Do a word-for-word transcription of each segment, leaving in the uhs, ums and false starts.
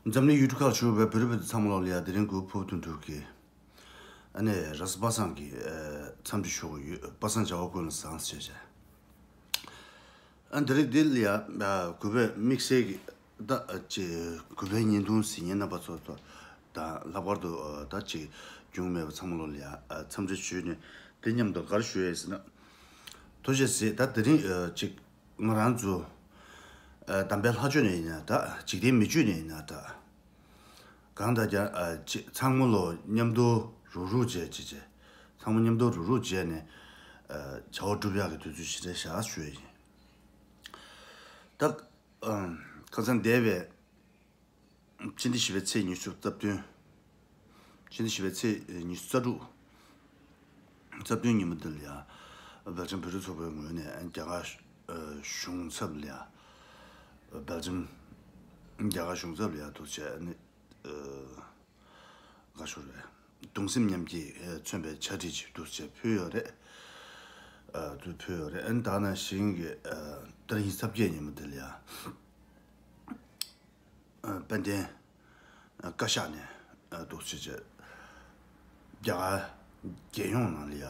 འཛམ་གླིང་ཡུལ་གྲུ་ཁག་བཞུགས་པའི་བོད་རིགས་བོད་དུ་ཚང་མ་ལོ་ལ་ཡ། དེ་རིང་གུ་ཕུབ་ཐུང་ཐུར་གི་ཨ་ནེ་ར་ས་པ་སངས་ཀྱི་འཚམས་འདྲི་ཞུ་གི་ཡོད། པ་སངས་བྱ་བ་ཀུན་ལ་བཟང་ཞེས་བྱས། ཨ་འདི་རིགས་འདི་ལ་ཡ་གུས་པས་དམིགས་བསལ་གྱི་ད་ཅེ་གུས་པའི་བརྙན་ཐུང་གཟིགས་མཁན་རྣམ་པ་ཚོ་ཚོ་དང་ལྷག་པར་དུ་ད་ཅེ་རྒྱུས་མེད་པ་ཚང་མ་ལོ་ལ་ཡ་འཚམས་འདྲི་ཞུས་ནས་དེ་མཉམ་དུ་ག་རེ་ཞུ་ཡས་ཟེར་ན། ཐུགས་རྗེ་གཟིགས། ད་དེ་རིང་ཅིག་ང་རང་ཚོ་དམ་པའི་ལྷ་ཆོས་ནས་ཡིན་ན་འདྲ། འཇིག་རྟེན་མི་ཆོས་ནས་ཡིན་ན་འདྲ། གང་ལྟར་ཀྱང་ཨ་ཅི་ཚང་མ་ལོ་མཉམ་དུ་རུག་རུག་བྱས་བྱས་བྱས། ཚང་མ་མཉམ་དུ་རུག་རུག་བྱས་ནས་ཨ་བྱ་བ་སྒྲུབ་ཡག་གི་དུས་ཚོད་ཞིག་རེད་བཞག་ཞུ་ཡ་ཡིན། ད་ཨ་ཁ་སང་འདས་པའི་སྤྱི་ཟླ་བཞི་པའི་ཚེས་ཉི་ཤུ་རྩ་བདུན། སྤྱི་ཟླ་བཞི་པའི་ཚེས་ཉི་ཤུ་རྩ་དྲུག་རྩ་བདུན་ཉིན་མོ་འདི་ལ་ཡ། སྦེལ་ཇམ་བོད་རིགས་ཚོགས་པའི་ངོས་ནས་རྒྱ་གར་ཨ་གཞུང་ཚབ་ལ་ཡ། སྦེལ་ཇམ་རྒྱ་གར་གཞུང་ཚབ་ལ་ཡ་འདུག་བྱས་ནས་ཨ་ག་ཞུ་རེད། གདུང་སེམས་མཉམ་སྐྱེད་མཚོན་པའི་ཕྱག་བྲིས་ཅིག་འདུག་བྱས་ཕུལ་ཡོད་རེད། ཨ་འདུག་ཕུལ་ཡོད་རེད། ཨ་ད་ནང་བཞིན་གྱི་ཨ་ད་རིང་ས་བརྒྱད་ཉིན་མོ་འདི་ལ་ཡ། ཨ་དཔལ་ལྡན་ཨ་བཀའ་ཤག་ནས་ཨ་འདུག་ཅེས་བྱས། རྒྱ་གར་རྒྱལ་ཡོངས་ནང་ལ་ཡ་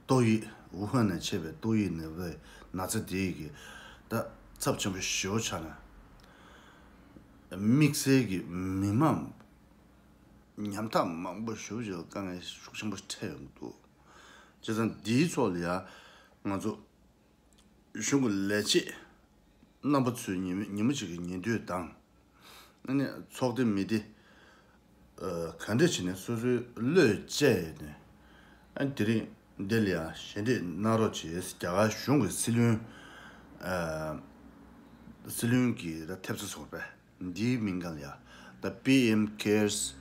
ཏོག་དབྱིབས་ཝུ་ཧན་ནས་མཆེད་པའི་ཏོག་དབྱིབས་ནད་པའི་ན་ཚ་དེ་གི་ད་ཚབས་ཆེན་པོ་ཞེ་པོ་ཆགས་ནས། དམིགས་བསལ་གྱི་མི་མང་ཉམ་ཐག་མང་པོ་ཞེ་པོ་ཅིག་ལ་དཀའ་ངལ་ཤུགས་ཆེན་པོ་འཕྲད་ཡོང་གི་འདུག་བྱས་ཙང་འདིའི་ཐོག་ལ་ཡ་ང་ཚོ་གཞུང་གི་ལས་བྱེད་རྣམ་པ་ཚོས་ཉི་མ་ཉི་མ་གཅིག་གི་ཉིན་དུས་དང་། ཨ་ནི་ཚོགས་སྡེ་མི་སྡེ་ཨ་ག་འདྲ་བྱས་ནས་སོ་སོའི་བློས་བཅད་ནས་ཨ་ནི་དེ་རིང་འདི་ལ་ཡང་ཞལ་འདེབས་གནང་རོགས་བྱེད། རྒྱ་གར་གཞུང་གི་སྲིད་བློན་ཨ་སྲིད་བློན་གྱི་ཐེབས་རྩ་ཚོགས་པས་འདིའི་མིང་ག་ལ་ཡ་ད་པི་ཨེམ་ཁེར་སི་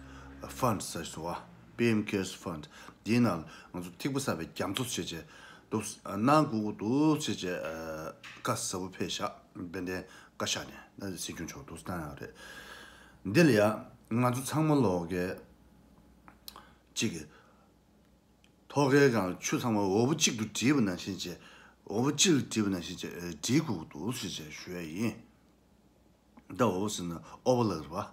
ཕན་ཌི་ཟེར་སོང་བ། པི་ཨེམ་ཁེར་སི་ཕན་ཌི་འདིའི་ནང་ང་ཚོ་ཐིགས་པ་བསགས་པའི་རྒྱ་མཚོ་བྱས་བྱས་འདུག་གནང་དགོས་ཀྱི་འདུག་བྱས་བྱས་ཨ་བཀའ་ཟབ་པོ་ཕེབས་ཤག་དཔལ་ལྡན་བཀའ་ཤག་ནས་ན་སྲིད་སྐྱོང་མཆོག་འདུག་གནང་ཡོད་རེད། འདི་ལ་ཡ་ང་ཚོ་ཚང་མ་ལོག་གི་གཅིག་གི་ཐོག་ཁའི་སྒང་ཆུ་ཚང་མ་འོ་བུ་གཅིག་ཏུ་བསྒྲིལ་བ་ནང་བཞིན་བྱས། འོ་བུ་གཅིག་ལ་བསྒྲིལ་བ་ནང་བཞིན་བྱས་ཨ་བསྒྲིལ་དགོས་ཀྱི་འདུག་ཟེར་བྱས་ཞུ་ཡ་ཡིན། ད་འོ་བུ་ཟེར་ན་ཨོ་བ་ལགས་རེད་བ།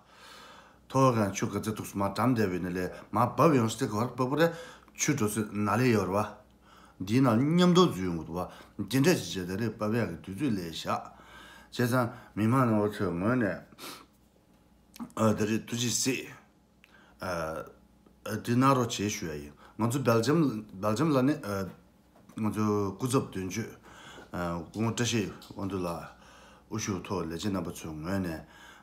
ཐོག་ཁའི་སྒང་ཆུ་ག་ཚོད་འདུག་སེ་མར་འགྲམ་བསྡད་པ་ཡིན་ན་ལས་མར་བབས་ཡོང་སྟེ་ག་བར་བབས་པ་རེད། ཆུ་འགྲོ་ཚོད་ན་ལེ་ཡོད་རེད་བ། འདིའི་ནང་མཉམ་དུ་འཛུལ་ཡོང་གི་འདུག་བ། འདི་འདྲ་ཅིག་བྱས་ད་རེས་བབས་ཡག་གི་དུས་ཚོད་སླེབས་ཤག་བྱས་ཙང་མི་མང་རྣམ་པ་ཚོའི་ངོས་ནས་ཨ་ད་རེས་ཐུགས་རྗེ་གཟིགས། ཨ་ཨ་དེ་གནང་རོགས་བྱེད་ཞུ་ཡ་ཡིན། ང་ཚོ་སྦེལ་ཇམ་སྦེལ་ཇམ་ལ་ནི་ཨ་ང་ཚོ་སྐུ་ཚབ་དོན་གཅོད་ཨ་སྐུ་ངོ་བཀྲ་ཤིས་དབང་འདུས་ལགས། དབུ་བཞུགས་ཐོག་ལས་བྱེད་རྣམ་པ་ཚོའི་ངོས་ནས་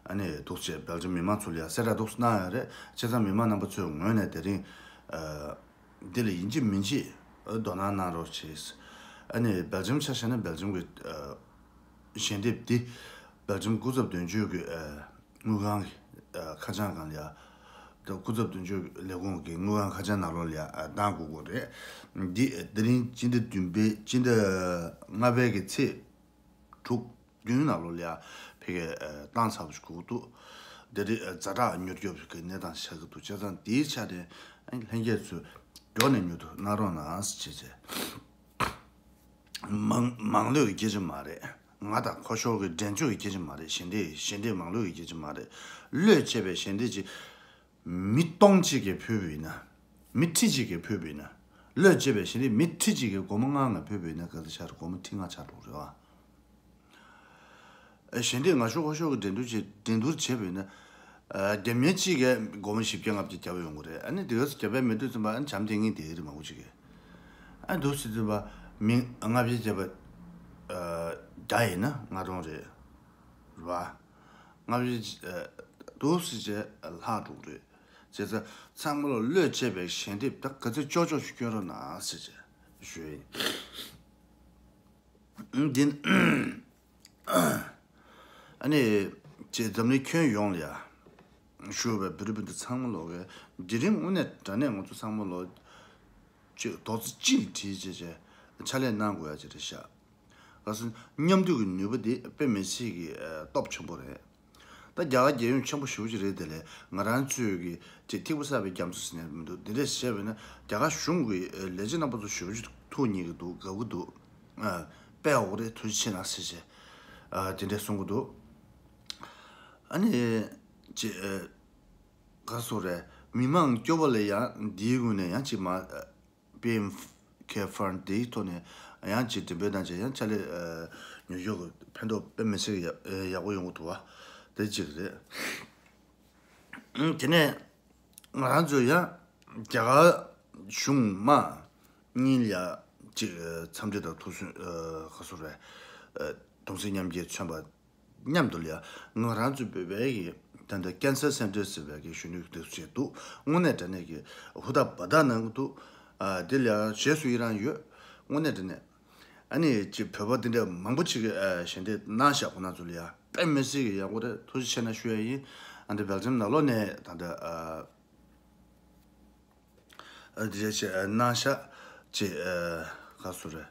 ཨ་ནི་འདུག་བྱས་སྦེལ་ཇམ་མི་མང་ཚོ་ལ་ཡ་གསལ་བསྒྲགས་འདུག་གནང་ཡོད་རེད། བྱས་ཙང་མི་མང་རྣམ་པ་ཚོའི་ངོས་ནས་དེ་རིང་ཨ་འདི་ལ་ཡིན་གཅིག་མིན་གཅིག་ཨ་དོ་སྣང་གནང་རོགས་བྱེད། ཨ་ནི་སྦེལ་ཇམ་ཆ་བཞག་ན་སྦེལ་ཇམ་གྱི་ཨ་ཞལ་འདེབས་འདི་སྦེལ་ཇམ་སྐུ་ཚབ་དོན་གཅོད་ཀྱི་ཨ་དངུལ་ཁང་གི་ཨ་ཁ་བྱང་སྒང་ལ་ཡ། ད་སྐུ་ཚབ་དོན་གཅོད་ལས་ཁུངས་ཀྱི་དངུལ་ཁང་ཁ་བྱང་ནང་ལོགས་ལ་ཡ་ཨ་གནང་དགོས་ཀྱི་རེད། འདི་དེ་རིང་སྤྱི་ཟླ་བདུན་པའི་སྤྱི་ཟླ་ལྔ་པའི་གི་ཚེས་དྲུག་བདུན་ནང་ལོགས་ལ་ཡ་ཕ་གིར་ཨ་བཏང་ཚར་བ་ཞིག་དགོས་ཀྱི་འདུག་དེ་རིང་ཨ་ཛ་དྲག་མྱུར་སྐྱོབ་ཀྱི་གནས་སྟངས་ཆགས་ཀྱི་འདུག་བྱས་ཙང་འདིའི་ཆ་ནས་ཨ་ལྷན་རྒྱས་ཚོས་མགྱོགས་ནས་མྱུར་དུ་གནང་རོགས་གནང་ཟེར་བྱས་བྱས། མང་མང་ལོས་ཀྱི་སྐད་ཆ་མ་རེད། ང་དང་ཁོ་ཤོར་གྱི་འགྲན་རྩོད་ཀྱི་སྐད་ཆ་མ་རེད། ཞལ་འདེབས་ཞལ་འདེབས་མང་ལོས་ཀྱི་སྐད་ཆ་མ་རེད། བློས་བྱས་པའི་ཞལ་འདེབས་ཅིག་མི་སྟོང་གཅིག་གིས་ཕུལ་བ་ཡིན་ན། མི་ཁྲི་གཅིག་གིས་ཕུལ་བ་ཡིན་ན། བློས་བྱས་པའི་ཞལ་འདེབས་མི་ཁྲི་གཅིག་གིས་སྒོར་མོ་ལྔ་ལྔ་ཕུལ་བ་ཡིན་ན་ག་ཚོད་ཆགས་རེད། སྒོར་མོ་ཁྲི་ལྔ་ཆགས་འགྲོ་གི་རེད་བ། ཨ་ཞལ་འདེབས་ང་ཤོར་ཁོ་ཤོར་གྱི་འགྲན་བསྡུར་བྱེད་འགྲན་བསྡུར་བྱེད་པ་ཡིན་ན། ཨ་རྒྱབ་གཉེར་གཅིག་གིས་སྒོར་མོ་བཞི་བརྒྱ་ལྔ་བརྒྱ་བརྒྱབ་ཡོང་གི་རེད། ཨ་ནི་དེ་ག་ཚོད་རྒྱབ་པའི་མི་འདུག་ཚུན་པ་ཨ་ནི་བྱམས་བསྟེན་མཁན་དེ་རེད་མང་པོ་ཅིག་གིས། ཨ་འདུག་སེ་ཚུན་པ་མི་ལྔ་བརྒྱ་བརྒྱབ་པ་ཨ་བརྒྱ་ཡིན་ན་ལྔ་སྟོང་རེད། རེད་བ། ལྔ་བརྒྱ་ཨ་འདུག་སེ་བྱས་ལྷག་འགྲོ་གི་རེད། བྱས་ཙང་ཚང་མ་ལ་བློས་བྱས་པའི་ཞལ་འདེབས་ད་ག་ཚོད་ལྕོགས་ལྕོགས་ཤིག་སྐྱོན་རོགས་གནང་ཟེར་བྱས་ཞུ་ཡིན། འདི་ཨ་ནི་ཅེས་འཛམ་གླིང་ཁྱོན་ཡོངས་ལ་ཡ་ཞུ་བའི་བོད་རིགས་སྤུན་ཟླ་ཚང་མ་ལོག་གི་འདི་རིང་དངོས་གནས་དྲང་གནས་ང་ཚོ་ཚང་མ་ལོག་ཅིག་རྡོག་རྩ་གཅིག་སྒྲིལ་བྱས་བྱས་ཕྱག་ལས་གནང་དགོས་ཡ་ཅིག་རེད་ཤག་ག་སོ་མཉམ་འདུས་ཀྱི་ནུས་པ་འདི་དཔེ་མི་སྲིད་ཀྱི་ཨ་སྟོབས་ཆེན་པོ་རེད། ད་རྒྱ་གར་རྒྱལ་ཡོངས་ཆེན་པོ་ཞེ་པོ་ཅིག་རེད། དེ་ལས་ང་རང་ཚོས་ཀྱི་ཅིག་ཐིགས་པ་བསགས་པའི་རྒྱ་མཚོ་ཟེར་ནས་མི་འདུག་འདི་འདྲས་བྱས་པས་ན་རྒྱ་གར་གཞུང་གི་ལས་བྱེད་རྣམ་པ་ཚོ་ཞེ་པོ་ཅིག་ཐུགས་མཉེས་ཀྱི་འདུག་དགའ་གི་འདུག་ཨ་དཔེ་ཡག་པོ་རེད། ཐུགས་རྗེ་ཆེ་གནང་ཟེར་བྱས་ཨ་དེ་འདྲས་གསུང་གི་འདུག་ཨ་ནི་ ཅེས་ག་སོ་རེད། མི་མང་སྐྱོ་བ་ལ་ཡང་འདིའི་སྒོ་ནས་ཡང་ཅིག་མ་པི་ཨེམ་ཁེ་ཕན་འདིའི་ཐོག་ནས་ཡང་ཅིག་འགྲེམས་སྤེལ་བཏང་བྱས་ཡང་ཕྱག་ལས་ཉོ་ཡོད་ཀྱི་ཕན་ཐོགས་དཔེ་མི་སྲིད་ཡག་ཡག་པོ་ཡོང་གི་འདུག་བ། དེ་གཅིག་རེད། དེ་ནས་ང་རང་ཚོ་ཡང་རྒྱ་གར་གཞུང་མ་གཉིས་ལ་ཡང་ཅིག་འཚམས་འདྲི་དང་ཐུགས་སུན་ག་སོ་རེད། གདུང་སེམས་མཉམ་སྐྱེད་མཚོན་པ་མཉམ་དུ་ལ་ཡང་ང་རང་ཚོ་བོད་པའི་གི་ད་ལྟ་ཀན་སར་སེན་ཊར་ཟེར་བའི་གི་གཞོན་ནུ་འདུག་བྱས་འདུག་དངོས་གནས་དྲང་གནས་ཀྱི་ཧུར་ཐག་འབད་ཐག་གནང་གི་འདུག་དེ་ལ་ཡང་རྗེས་སུ་ཡི་རང་ཡོད། དངོས་གནས་དྲང་གནས། ཨ་ནི་ཅིག་བོད་པ་འདི་འདྲ་མང་པོ་ཅིག་གིས་ཞལ་འདེབས་གནང་ཤག་ཁོང་རྣམ་ཚོ་ལ་ཡང་དཔེ་མི་སྲིད་ཀྱི་ཡག་པོ་རེད། ཐུགས་རྗེ་ཆེ་གནང་ཞུ་ཡ་ཡིན། ཨ་འདི་སྦེལ་ཇམ་ནང་ལོགས་ནས་ད་ལྟ་ཨ་འདི་འདྲ་ཅིག་གནང་ཤག་ཅིག་ག་སོ་རེད།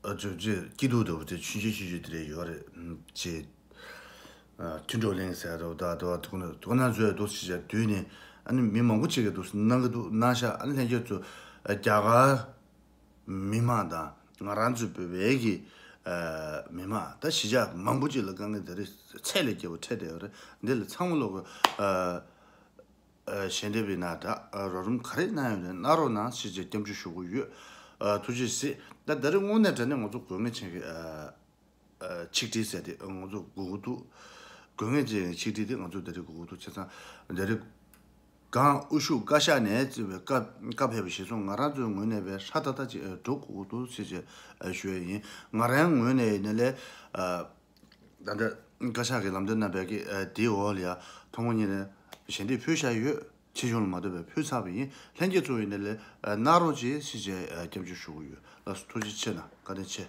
ཨ་ཅོ་ཅིག་སྐྱིད་སྡུག་འདྲ་པོ་དེ་ཆུང་ཆུང་ཆུང་ཆུང་དེ་འདྲ་ཡོད་རེད། ཅིག་ཨ་མཐུན་གྲོགས་གླིང་ཟེར་རོ་ད་དོ་དོ་ན་ཚོས་འདུག་ཅིག་བྱས་དུས་ནས་ཨ་ནི་མི་མང་པོ་ཅིག་གིས་འདུག་གནང་གི་འདུག་གནང་ཤག་ཨ་ནི་ལྷན་རྒྱས་ཚོ་རྒྱ་གར་མི་མང་དང་ང་རང་ཚོའི་བོད་པའི་གི་ཨ་མི་མང་ད་གཞིས་ཆགས་མང་པོ་ཅིག་ལ་དཀའ་ངལ་དེ་རིགས་ཚད་ལས་བརྒལ་བ་འཕྲད་བསྡད་ཡོད་རེད། འདི་ལ་ཚང་མ་ལོག་གི་ཨ་ཨ་ཞལ་འདེབས་ཡིན་ན་འདྲ། ཨ་རོགས་རམ་ག་རེ་གནང་ཡོད་ན་གནང་རོགས་གནང་ཞེས་བྱས་སྐྱབས་འཇུག་ཞུ་གི་ཡོད། ཨ་ཐུགས་རྗེ་གཟིགས། ད་ད་རེས་དངོས་གནས་དྲང་གནས་ང་ཚོ་དགོས་ངེས་ཅན་གྱི་ཨ་ཨ་ཆིག་སྒྲིལ་ཟེར་དེ་ང་ཚོ་དགོས་ཀྱི་འདུག་དགོས་ངེས་ཅན་གྱི་ཆིག་སྒྲིལ་དེ་ང་ཚོ་ད་རེས་དགོས་ཀྱི་འདུག་བྱས་ཙང་ད་རེས་གང་དབུ་བཞུགས་བཀའ་ཤག་ནས་བརྩིས་པའི་བཀའ་བཀའ་ཕེབས་པ་གཞིར་བཟུང་ང་རང་ཚོའི་ངོས་ནས་བས་ཧྲ་ཏག་ཏག་ཅིག་ཨ་འགྲོ་དགོས་ཀྱི་འདུག་ཞེས་བྱས་ཨ་ཞུ་ཡ་ཡིན། ང་རང་ངོས་ནས་ཡིན་ན་ལས་ཨ། ད་ལྟ་བཀའ་ཤག་གི་ལམ་སྟོན་རྣམ་པའི་གི་ཨ་དེའི་འོག་ལ་ཡ་ཐོག་མ་ཉིད་ནས་ཞལ་འདེབས་ཕུལ་བཞག་ཡོད། ཆེ་ཆུང་ལ་མ་ལྟོས་པའི་ཕུལ་ཚར་བ་ཡིན། ལྷན་རྒྱས་ཚོ་ཡིན་ནའི་ལས་ཨ་གནང་རོགས་གྱིས་ཞེས་བྱས་ཨ་སྐྱབས་འཇུག་ཞུ་གི་ཡོད། ལགས་སོ་ཐུགས་རྗེ་ཆེ་གནང་། བཀའ་དྲིན་ཆེ།